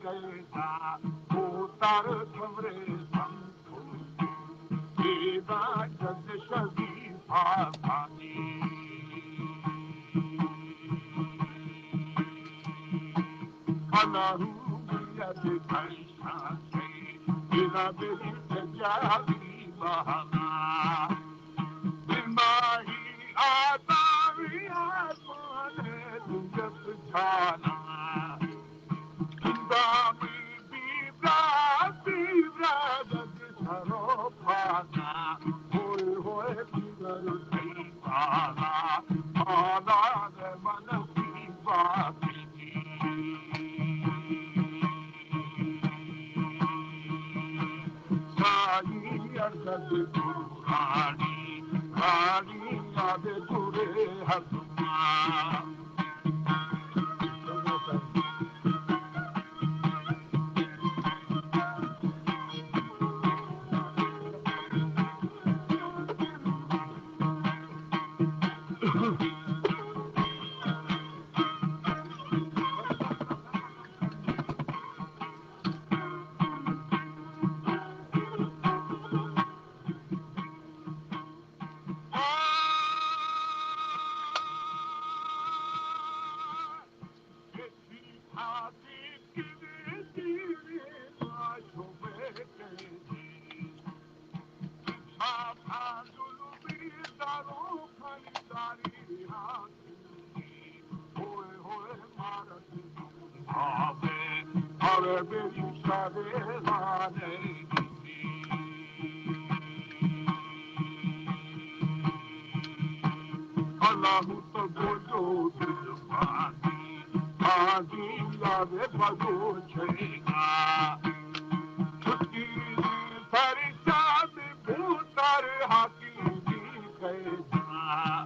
پیدا کوتر تمرے سنتو، پیدا جد شبی پاسانی۔ انہو بیت پریشان سے، پیدا بری سجاوی بہانا۔ بیماری آدمی آسمان دنیت جانا۔ دامی بیبرا، بیبرا دگ سرو پانا، ہوئے ہوئے بیبر تئی پانا، پانا من بیبا۔ سائی ارزد دورانی، رانی یاد دورے حتما۔ اللہ تو گوجو دل بازی، بازی یار بلوچے گا۔ چھٹی پریشان بوتر حقیقی قیدا۔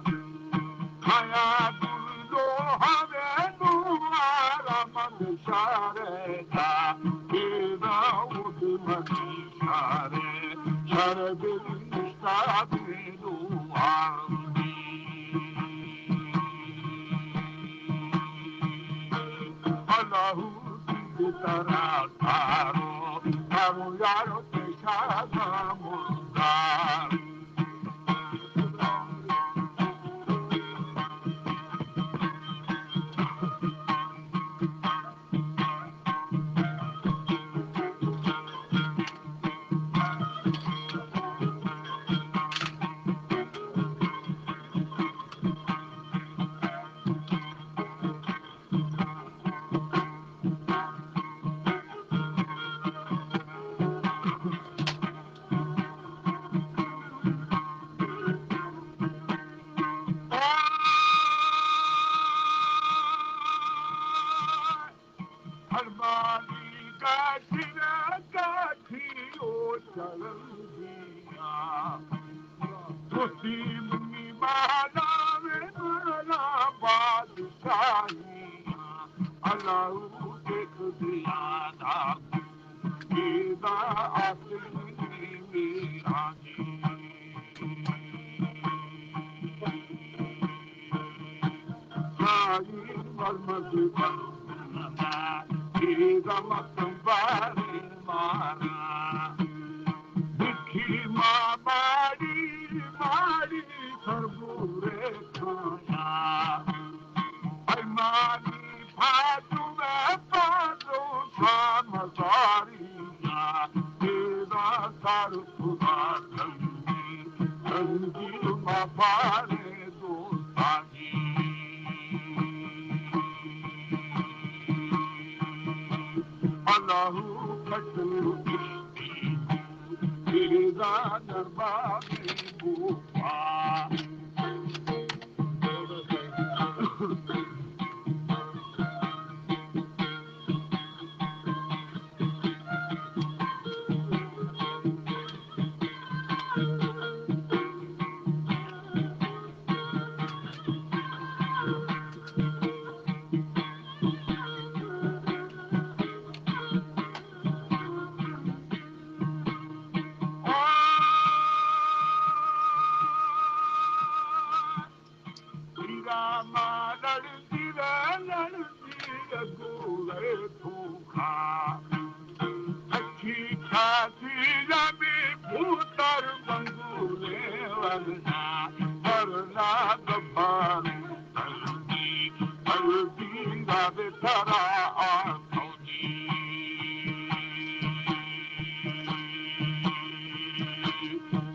کھایا گلو ہمیں نوارا من شارے دا۔ پیدا اود من شارے، شر بلشتا بلو آمی۔ اللہ ترا کارو، کارو یارو تشانا مردار۔ ارمانی گاشرا گاشی او چلندیا۔ دوستی منی مالا میں مالا بادشاہیا۔ اللہ دیکھ دیانا۔ دیدا آسمانی میرانی۔ سائی مرمز بلدنا، دیدا مکن باری مارا۔ دکھی ما ماری، ماری سربورے کھایا۔ ایمانی پادو میں پادو شام زاریا، تیرا سر خدا تنگی، تنگی ما پارے دوستانی۔ اللہ کٹو تیرا دربار بوپا۔ پیرا بی پوتر بنگورے ورنا، ورنا دبار تلبی، تلبی داد ترا آتونی۔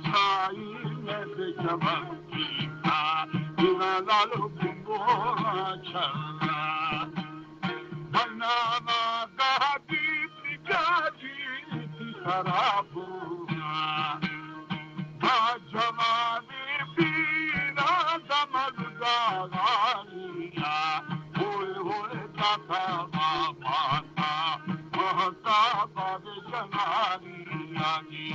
سائی میں بے جبر پیتا، تیرا لالو بمبورا چھلا۔ بنانا گاہی نگاہی خرابونا۔ با جوانی پیرا دمل داغانیا۔ ہوئے ہوئے داتا ماما تا، مہتا باب جنانی آنی۔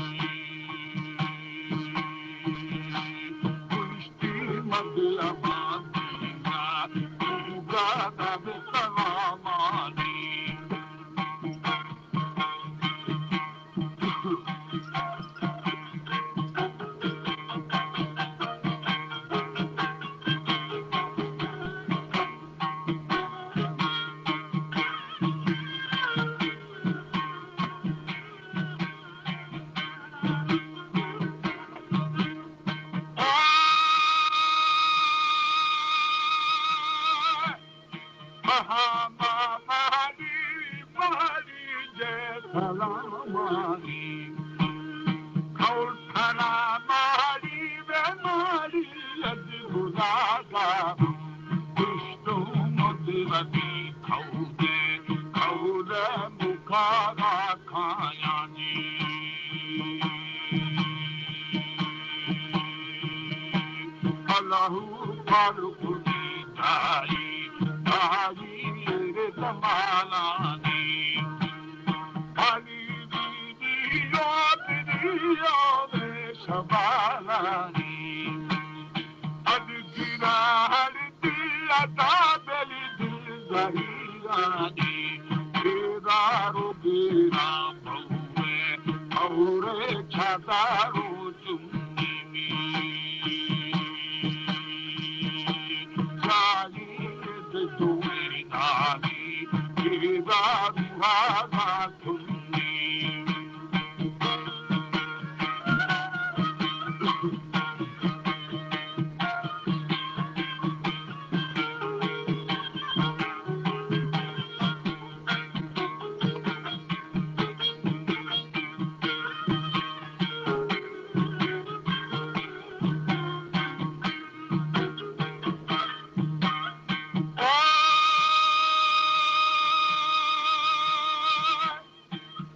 مہاما مالی، مالی جے سلامانی۔ کھول تھنا مالی، بے مالی اج گناہگار۔ دشتوں مدرتی کھولے، کھولے مکارا کھایانی۔ اللہ پاک دی دائی، دائی میرے زمانانی۔ کالی بی بی یاد دیو میں شبانانی۔ اد گرا ہر دی ادا بلی دل زہیرانی۔ بیدارو بیرا بہوے، اور چادارو چنی۔ جائی دے دوئے دادی، بیدارو ہاگا چنی۔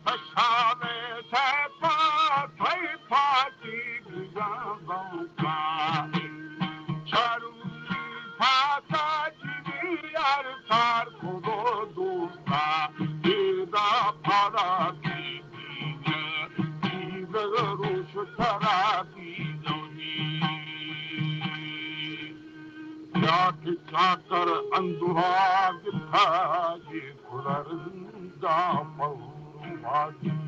بشامے سیپا تھئی پاٹی بزاں بانکا۔ چارونی پاتا چیزی یار سار کھڑو دوستا۔ دیدا پارا کی دیگر، دیگر روش ترا دیدونی۔ یا کہ چاکر اندوہا گتھا یہ کلرندا پہرو واجی۔